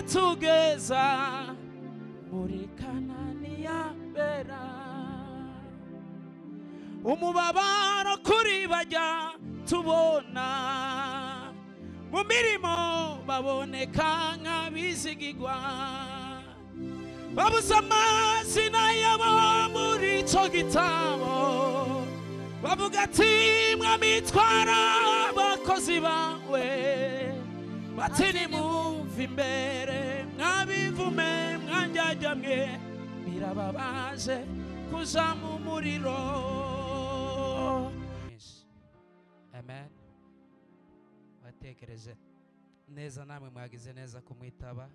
Tugeza muri Kanani ya bera, umubabaro kuri bajya tubona mu mirimo baboneka nk'abizigigwa, babuze amazina yabo muri ico gitabo, bavuga ati: "Mwamitwara abakozi bawe." Bati: "Nimumva imbere, mwabivume, mwanjyajyamwe, birababaje kuja mu muriro." Amen. Watekereje neza, namwe mwagize neza kumwitaba.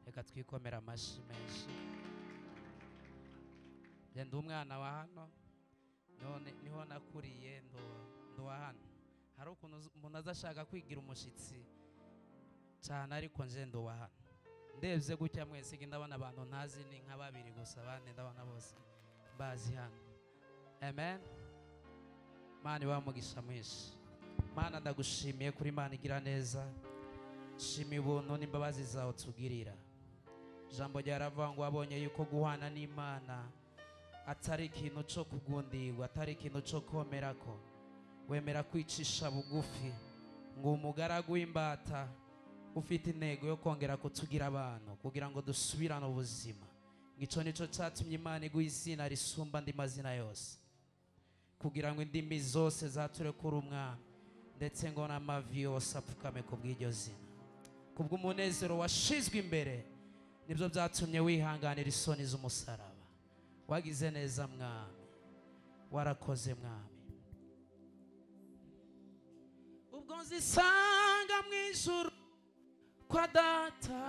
Reka twikomera amashyi menshi. Ndi umwana wa hano, none niho nakuriye, ndo wa hano. Hari ukuntu umuntu aza ashaka kwigira umushyitsi cyane, ariko nje ndi uwa hano. Ndebye gutya mwese ndabona abantu ntazi ni nka babiri gusa, abandi ndabona bose bazi hano. Amen. Mana ibahe umugisha mwinshi. Mana, ndagushimiye kuri Imana igira neza. Shimiye ubuntu n'imbabazi zawe tugirira. Ijambo ryaravuga ngo wabonye yuko guhana n'Imana atari ikintu cyo kugundirwa, atari ikintu cyo komerako. Wemera kwicisha bugufi ngo umugaragu w'imbata ufite intego yo kongera kutugira abantu kugira ngo dusubirane ubuzima. Icyo nicyo cyatumye Imana iguha izina risumba andi mazina yose, kugira ngo indimi zose zature kuri Umwami, ndetse ngo n'amavi yose apfukame ku bw'iryo zina. Kubw'umunezero washizwe imbere, nibyo byatumye wihanganira isoni z'umusaraba. Wagize neza Mwami, warakoze Mwami. Ubwo nzisanga mu ijuru kwa Data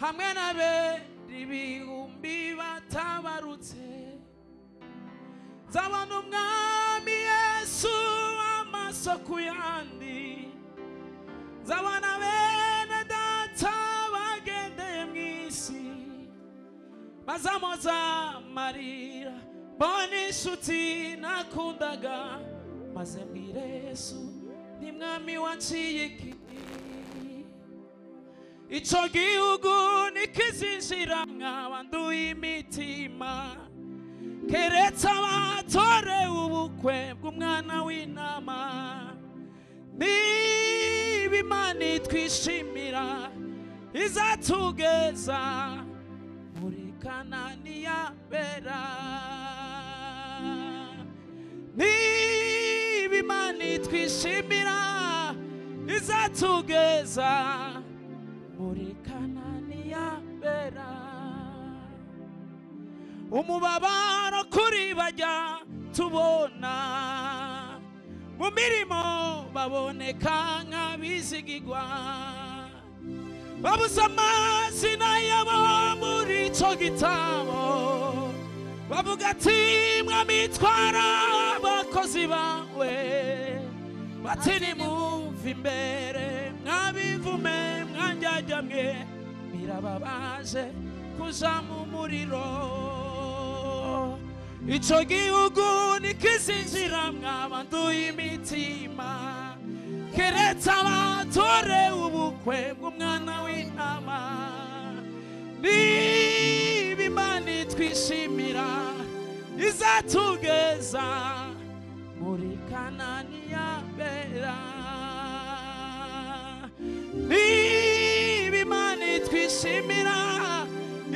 hamwe n'abera ibihumbi batabarutse, nzabona Umwami Yesu amaso ku yandi, nzabona bene Data bagendeye mu isi bazamoza amarira, mbona inshuti nakundaga, maze mbwire Yesu ni Mwami wanciye iki. Ico gihugu nikizinjira mwabanduye imitima, keretse abatorewe ubukwe bw'Umwana w'Intama. Niba Imana itwishimira, izatugeza muri Kanani ya bera. Niba Imana itwishimira, izatugeza muri Kanani ya bera. Umubabaro kuri bajya tubona mu mirimo baboneka nk'abizigigwa, babuze amazina yabo muri ico gitabo, bavuga ati: "Mwamitwara abakozi bawe." Bati: "Nimumva imbere, mwabivume, mwanjyajyamwe, birababaje kuja mu muriro. Ico gihugu nikizinjira mwabanduye imitima, keretse abatorewe ubukwe bw'Umwana w'Intama." Niba Imana itwishimira, izatugeza muri Kanani ya bera. Niba Imana itwishimira,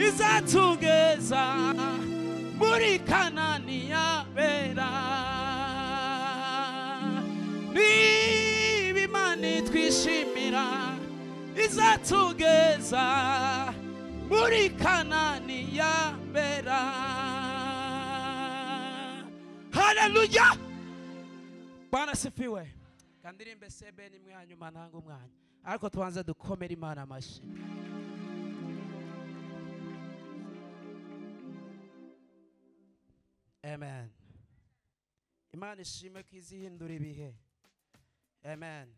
izatugeza muri Kanani ya bera. Niba Imana itwishimira, izatugeza muri Kanani ya bera. Haleluya, Bwana sifiwe. Kandirimbe sebe nimwe, hanyuma ntanga umwanya, ariko tubanze dukomere Imana amashyi. Amen. Imana ishimwe ko izihindura ibihe. Amen.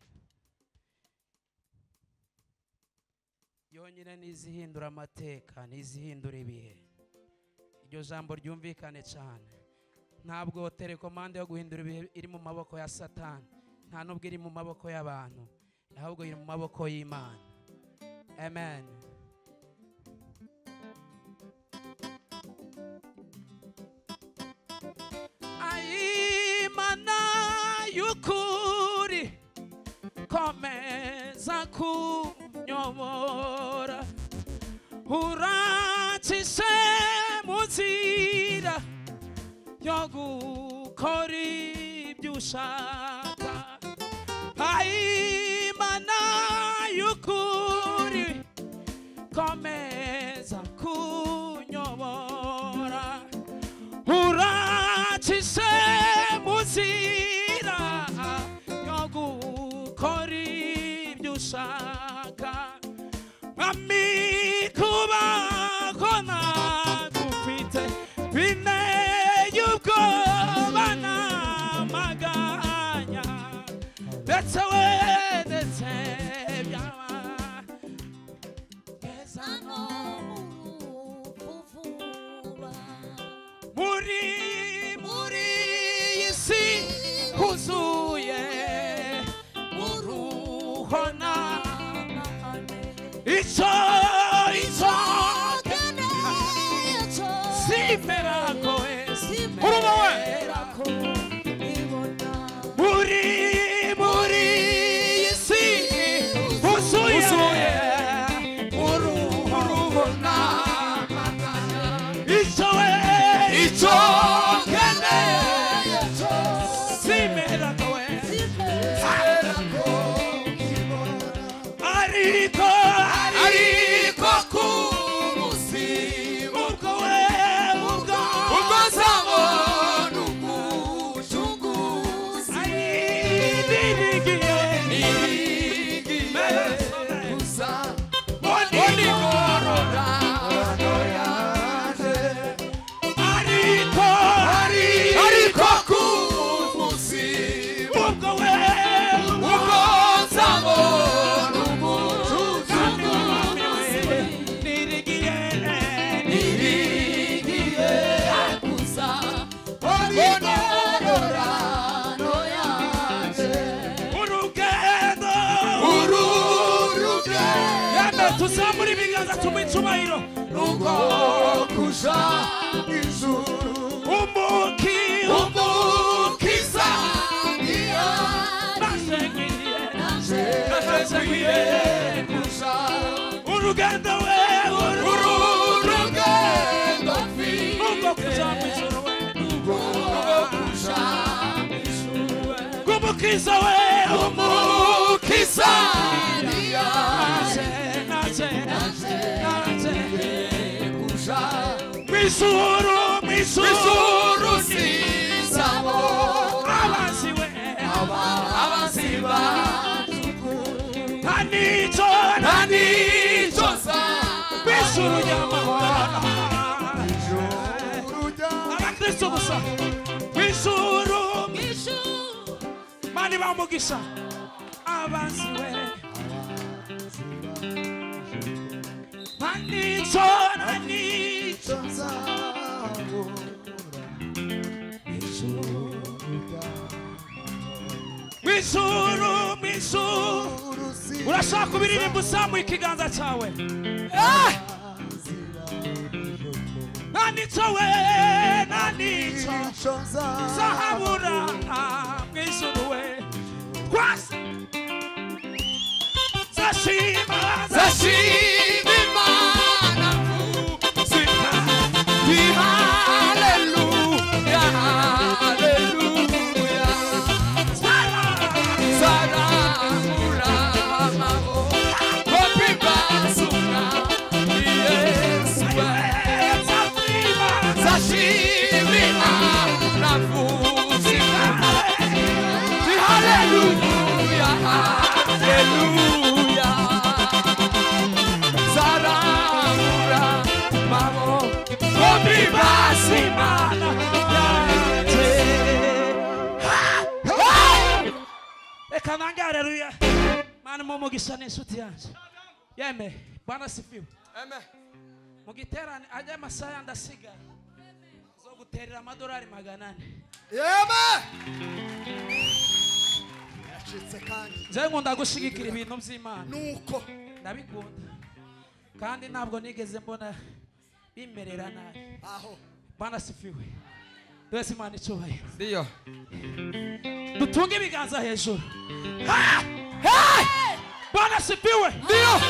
Yonyine nizihindura amateka, nizihindura ibihe. Iryo jambo ryumvikane cyane. Ntabwo télécommande yo guhindura ibihe iri mu maboko ya Satani, nta nubwo iri mu maboko y'abantu, ahubwo iri mu maboko y'Imana. Amen. Imana y'ukuri komeza kunyobora, urancishe mu nzira yo gukora ibyo ushaka. Imana y'ukuri komeza kunyobora, urancishe mu nzira yo gukora ibyo ushaka. Mwami kubaho nagufite binteye ubwoba n'amaganya, ndetse we ndetse byaba keza no muri iyi si huzuye uruhona. Icyo simera ko muri iyi si huzuye uruhona. Icyo keneye simera ko ariko ku munsi ubwo nzabona umucunguzi niringiye gusa mbona ingororano yanjye. Ariko ku munsi ubwo nzabona umucunguzi niringiye gusa mbona ingororano yanjye. Urugendo tuzamura ibiganza tumuhe icyubahiro rwo kuja ijuru. Umukiza naje kuja urugendo we urugendo rwo kuja ijuru rwo kuja ijuru umukiza we umukiza naje Misuru sinzabo abanzi we abanzi bacu nta nicyo misuru y'amahoro abakristo gusa misuru mani bamugisha abanzi we nta nicyo Misuru urashaka kubiririmba uzamuye ikiganza cyawe. Nta nicyo we nta nicyo zahabura mwijuru we twase zashima Imana muzima. Haleluya haleluya salamura amaboko bibasuka Yesu zashima Imana muzima. Haleluya haleluya salamura amaboko bibasuka yanjye. Reka nange haleluya. Mana mumugisha n'inshuti yanjye. Yeme Bwana sifiwe. Amen. Mu giterane ajya amasaha ndasigaye zo guterera amadolari 400. Yeme yacitse kandi nje nkunda gushigikira ibintu by'Imana nuko ndabikunda. Kandi ntabwo nigeze mbona bimerera nabi. Aho. Bwana sifiwe. Twese Imana icyubahiro. Ndio. Dutunge ibiganza hejuru. Ha! Hey! Bwana sifiwe. Ndio.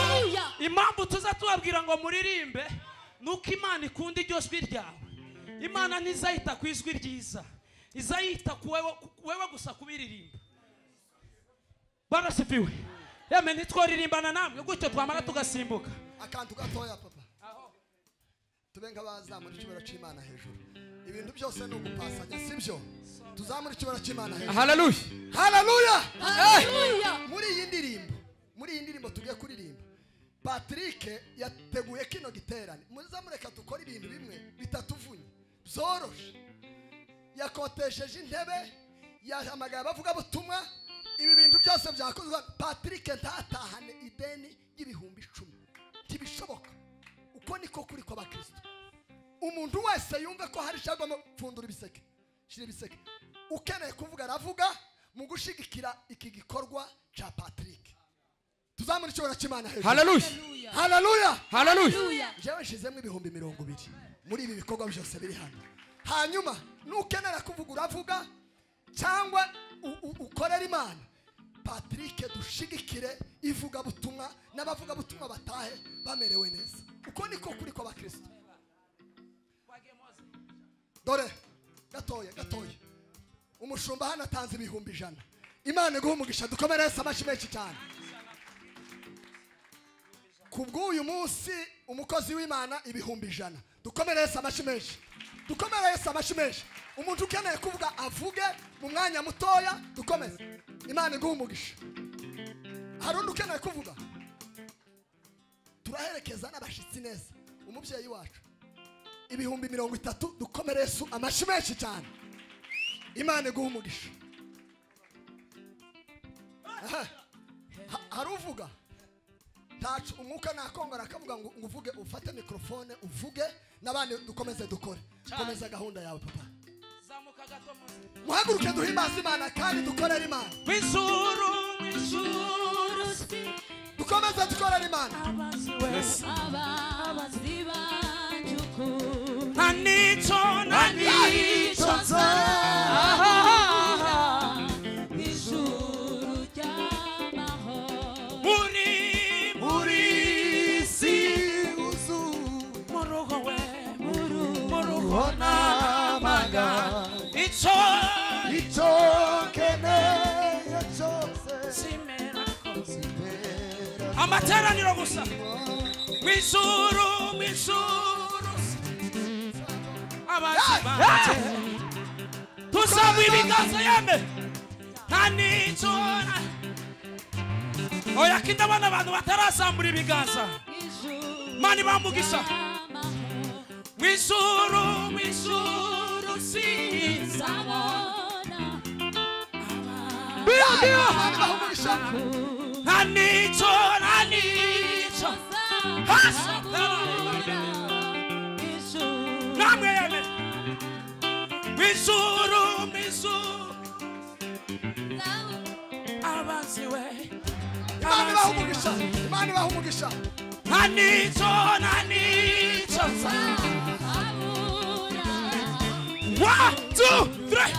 Impamvu tuza tubabwira ngo muririmbe nuko Imana ikunda iryo jwi ryawe. Imana ntizayita ku ijwi ryiza, izayita ku wewe gusa kubiririmba. Bwana sifiwe. Yeme ntitworirimbana namwe gutyo twamara tugasimbuka. Akantu gatoya papa. Tube nk'abazamura icyubahiro cy'Imana hejuru. Ibintu byose ni ugupasanya, sibyo? Tuzamura icyubahiro cy'Imana hejuru. Haleluya. Haleluya. Haleluya. Muri iyi ndirimbo tugiye kuririmba, Patrick yateguye kino giterane. Muzamureka dukora ibintu bimwe bitatuvunye, byoroshe. Yakotesheje intebe, yahamagaye abavuga butumwa. Ibi bintu byose byakozwe. Patrick ntatahane ideni y'ibihumbi 10. Ntibishoboka. Uko niko kuri kw'abakristo. Umuntu wese yumve ko hari cyagwamo, pfundura ibiseke, shira ibiseke. Ukeneye kuvuga aravuga mu gushigikira iki gikorwa cha Patrick. Tuzamura icyubahiro cy'Imana hejuru. Haleluya. Haleluya. Haleluya. Jewe nshizemo 20,000 muri ibi bikorwa byose biri hano. Hanyuma nukenera kuvuga uravuga cyangwa ukorera Imana. Patrick dushigikire ivuga butumwa n'abavuga butumwa batahe bamerewe neza. Uko niko kuri kw'abakristo. Dore gatoya. Umushumba hano atanze 100,000. Imana iguhe umugisha. Dukomereze amashyi menshi cyane. Kubw'uyu munsi umukozi w'Imana 100,000. Dukomereze amashyi menshi. Dukomereze amashyi menshi. Umuntu ukeneye kuvuga avuge mu mwanya mutoya, dukomeze. Imana iguhe umugisha. Hari undi ukeneye kuvuga? Turaherekeza n'abashitsi neza. Umubyeyi wacu 30,000. Dukomereze amashyi menshi cyane. Imana iguhe umugisha. Hari uvuga? Tacu umwuka nakongora akavuga ngo uvuge, ufate mikrofone uvuge n'abandi dukomeze dukore. Komeza gahunda yawe papa. Zamuka gato muze. Muhaguruke duhimbaze Imana kandi dukorere Imana. Mw'ijuru dukomeze dukorere Imana. Nta nico Ijuru ry'amahoro. Muri si uzuye murugo we murugo n'amaga icyo nkeneye cyose simera amateraniro gusa. Mw'ijuru abanzi banje tuzamu ibiganza yeme. Nta nico. Oya kindabona abantu batarazambura ibiganza. Mani bamugisha. Mw'ijuru sinzabona Nta nico. Namwe yeme. Mw'ijuru abanzi we. Imana ibahe umugisha. Imana ibahe umugisha. Nta nico. 1 2 3.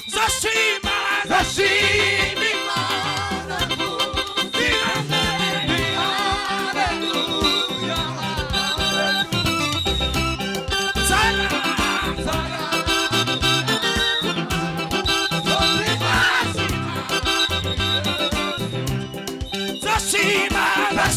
Zashima Imana. Zashima Imana.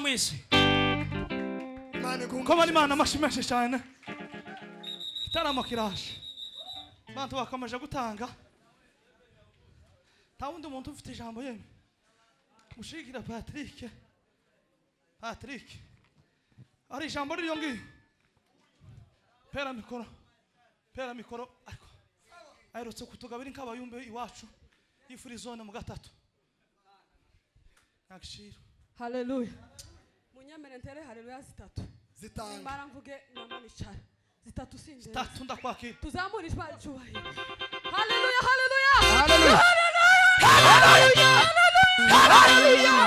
Mwisi. Imana iguhe Komana Imana amashyi menshi cyane. Igitaramo kiraje, abantu bakomeje gutanga, nta wundi muntu ufite ijambo. Yemwe, mushigikira Patrick. Patrick ari ijambo ririyo ngiyo. Pera mikoro, pera mikoro. Ariko aherutse kutugabira inkabayumbe iwacu y'ifurizone mu gatatu nagishiro. Haleluya! Munyemere ntere haleluya zitatu. Zitanga. Nimara mvuge nama nicara. Zitatu sindende. Tatu, ndakwakira. Tuzamure ijwi ry'icyubahiro. Haleluya, haleluya! Haleluya. Haleluya, haleluya!